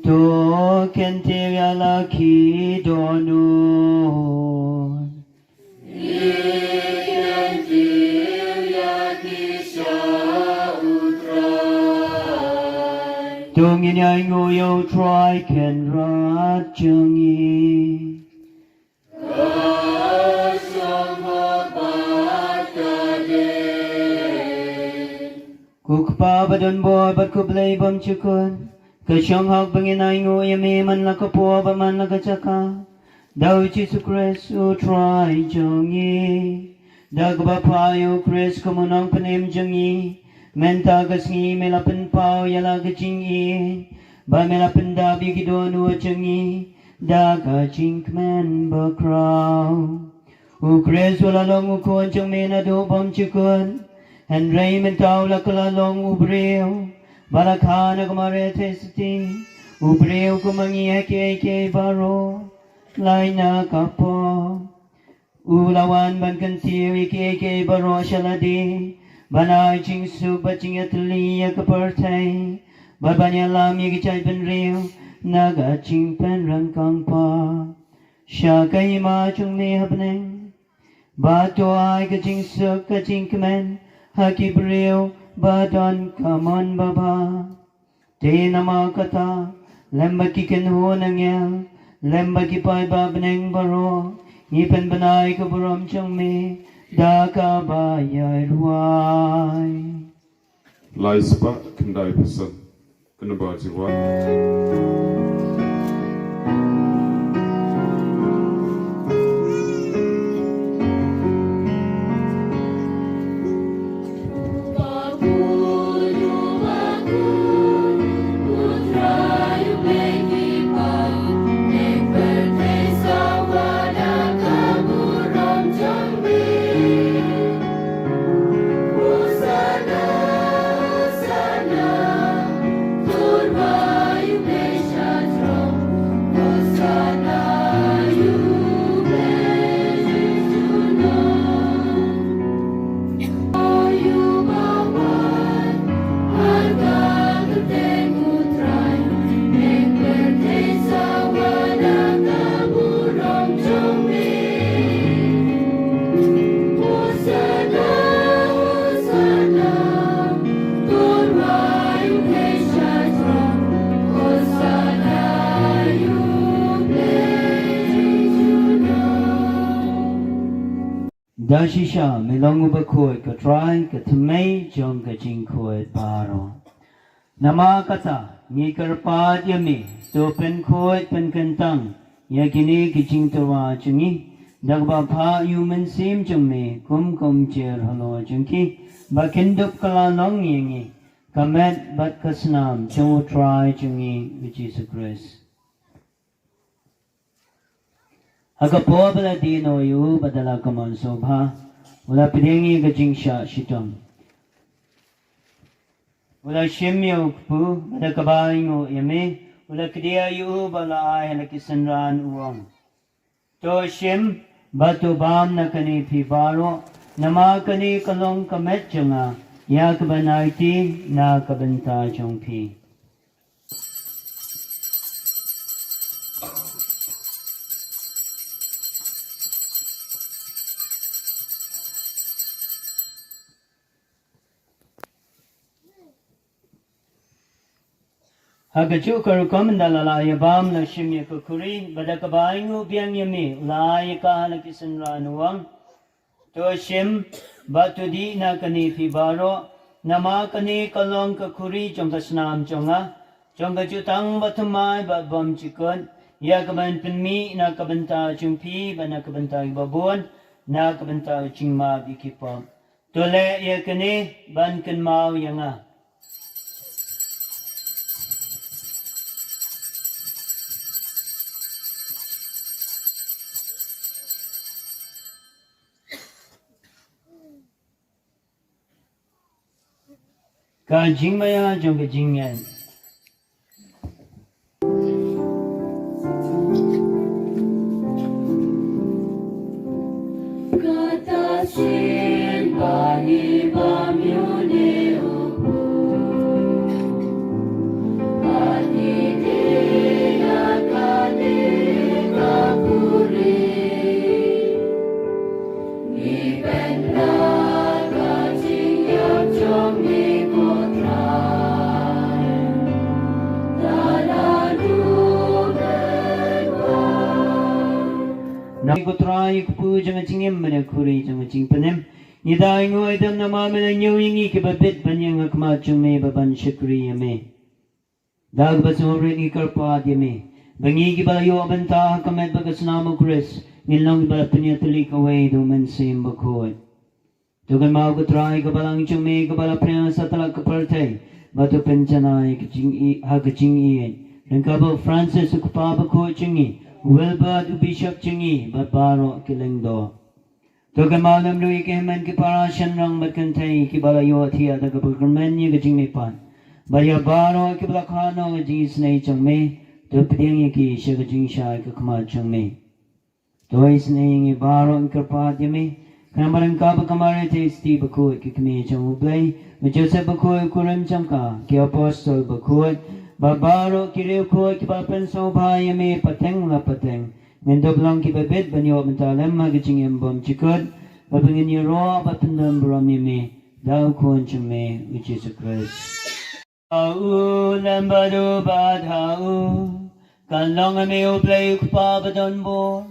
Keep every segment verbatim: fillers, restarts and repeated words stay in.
To kyntiew ïa la ki dohnud. To ngin ïa ainguh ïa U Trai Kynrad jong ngi. Ko Kpa ba don bor bad ko Blei bymjukut, ka shong hok ba ngin ainguh ïa me man la ka por bad man la ka jaka, da U Jisu Khrist U Trai jong ngi. Da kaba phah ïa U Khrist kum U Nongpynim jong ngi, mynta ka sngi me la pyn Paw ïa la ka jingïeit, ba me la pyndap ïa ki dohnud jong ngi da ka jingkmen bakhraw. U Khrist u la long u khun jong me naduh bymjukut, hynrei mynta u la kylla long u briew, ba la kha na ka mareh theisotti, u briew kum ma ngi ha kiei kiei baroh, lait na ka pop. U la wan ban kyntiew ïa kiei kiei baroh sha lade, ban ai jingsuk bad jingïatylli ïa ka pyrthei, bad ban ïalam ïa ki jaitbynriew na ka jingpynrangkang pop. Sha ka hima jong me ha bneng, bad to ai ka jingsuk ka jingkmen ha ki briew ba don ka mon babha. Te namar kata, lem bad ki kynhun angel, lem bad ki paidbah bneng baroh, ngi pynbna ïa ka burom jong me da kaba ïai rwai. Lai spah khyndai phew san. Kynba jiwa. Da shisha me long uba khuid, ko Trai, ka thymmei jong ka jingkhuid baroh. Namar kata, ngi kyrpad ïa me, to pynkhuid pynkyntang ïa kine ki jingtyrwa jong ngi, da kaba phah ïa u Mynsiem jong me kum ka umjer halor jong ki, ba kin dup kylla long ïa ngi ka met bad ka snam jong u Trai jong ngi u Jisu Khrist. Ha ka por ba la die noh ïa u bad da la kamon sngewbha, u la pdiang ïa ka jingshah shitom. U la shim ïa u kpu, bad da kaba ainguh ïa me, u la kdiah ïa u bad u la ai ha la ki synran, u ong: To shim bad to bam na kane phi baroh, namar kane ka long ka met jong nga, ïa kaban aiti na ka bynta jong phi. Ha kajuh ka rukom, ynda la lah ïa bam, u la shim ïa ka khuri, bad da kaba ainguh biang ïa me, u la ai ïa ka ha la ki synran, u ong: To shim bad to dih na kane phi baroh, namar kane ka long ka khuri jong ka snam jong nga, jong ka jutang bathymmai bad bymjukut, ïa kaban pynmih na ka bynta jong phi bad na ka bynta kiba bun, na ka bynta u jingmap ïa ki pop. To leh ïa kane ban kynmaw ïa nga. Ka jingmaïa jong ka jingngeit. Kata sien ba ngi bam ïa une u kpu, ba ngi dih na kane ka khuri. Ngi pynbna ka jingïap jong ngi, ko Trai, da la dum pynwai. Ngi, ko Trai, ïa ka kpu jong ka jingim bad ïa ka khuri jong ka jingpynim. Ngi da ainguh aidem namar me la ñiew ïa ngi kiba bit ban ïeng ha khmat jong me ba ban shakri ïa me. Da kaba sngewrit ngi kyrpad ïa me, ba ngi kiba la ïoh bynta ha ka met bad ka snam u Khrist, ngin long kiba la pynïatylli kawei da u Mynsiem Bakhuid. To kynmaw, ko Trai, ka balang jong me kaba la pdiang satlak ka pyrthei, Bad to pynjanai ka jingïeit, ha ka jingïeit, ryngkat bad u Francis u kpa bakhuid jong ngi, u Wilbert u bishop jong ngi, bad baroh ki lyngdoh. To kynmaw lem ruh ïa ki hynmen ki para shynrang bad kynthei kiba la ïohthiah da kaba kyrmen ïa ka jingmihpat. Bad ïa baroh kiba la khot noh ka jingisynei jong me, to pdiang ïa ki sha ka jingshai ka khmat jong me. To isynei ïa ngi baroh ngi kyrpad ïa me, khnang ba ryngkat bad ka Maria Theisotti bakhuid ka kmie jong U Blei, u Joseph bakhuid u kurim jong ka, ki apostol bakhuid, bad baroh ki riewkhuid kiba pynsngewbha ïa me pateng la pateng, ngin dup long kiba bit ban ïoh mynta lem ha ka jingim bymjukut, bad ba ngin ïaroh bad pyndon burom ïa me da u Khun jong me u Jisu Khrist. Ha u lem bad u bad ha u, kan long ha me U Blei u Kpa badonbor,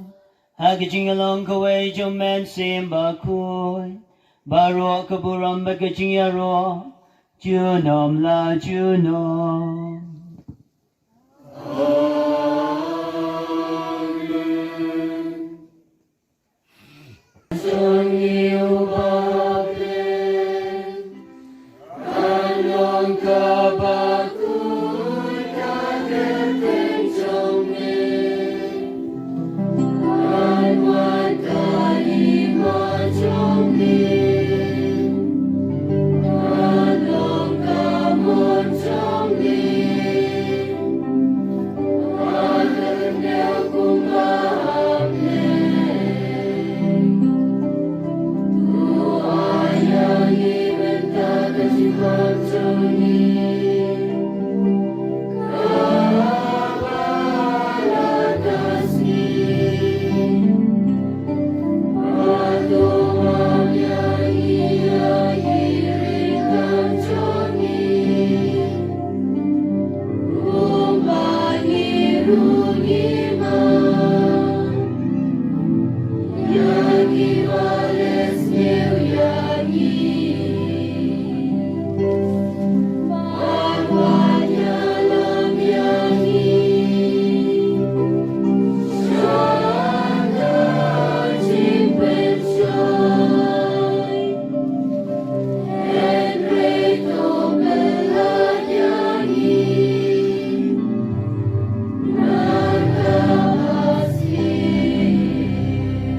ha ka jingïalong kawei jong u Mynsiem Bakhuid, baroh ka burom bad ka jingïaroh junom la junom.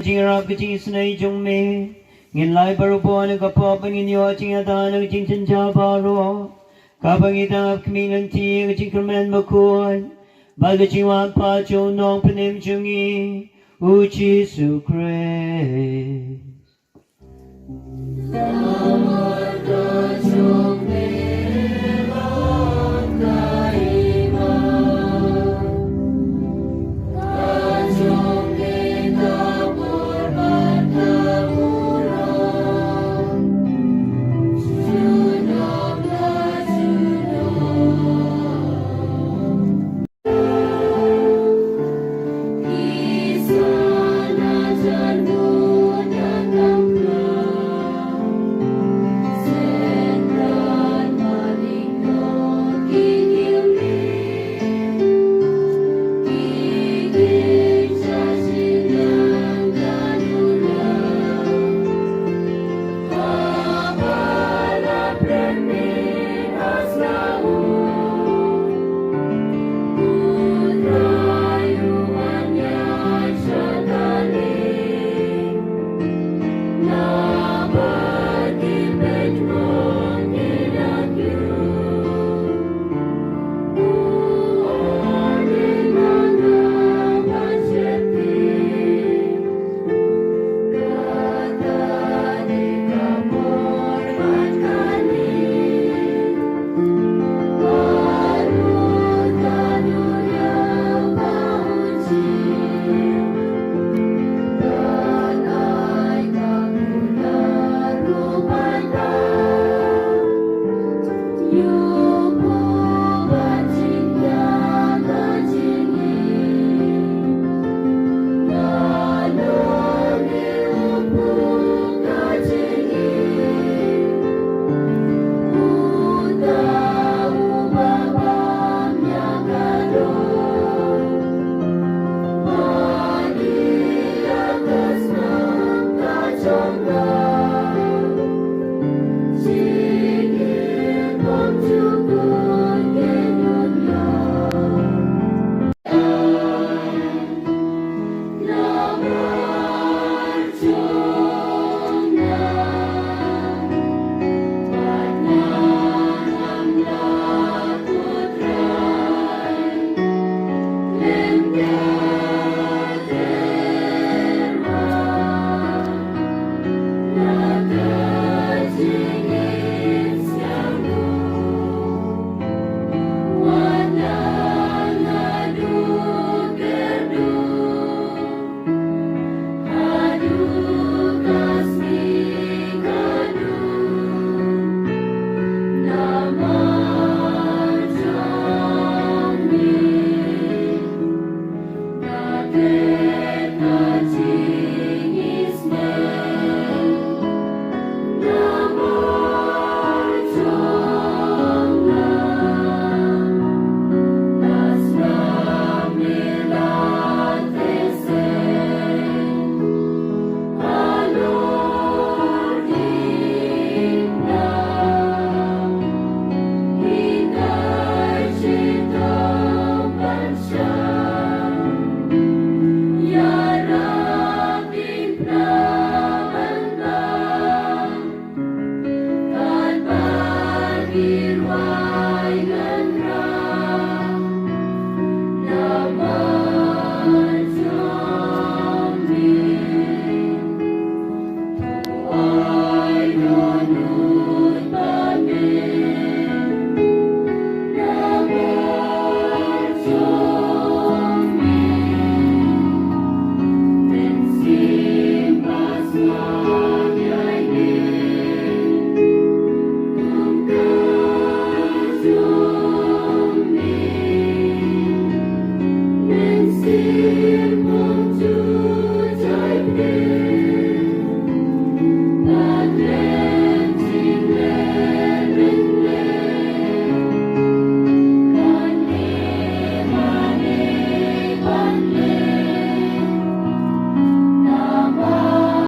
Jingïarap ka jingisynei jong me, ngin lai barabor na ka pop, ba ngin ïoh jingïada na ka jingjynjar baroh, kaba ngi dap khmih lynti ka jingkyrmen bakhuid bad ka jingwan pat jong u Nongpynim jong ngi, u Jisu Khrist.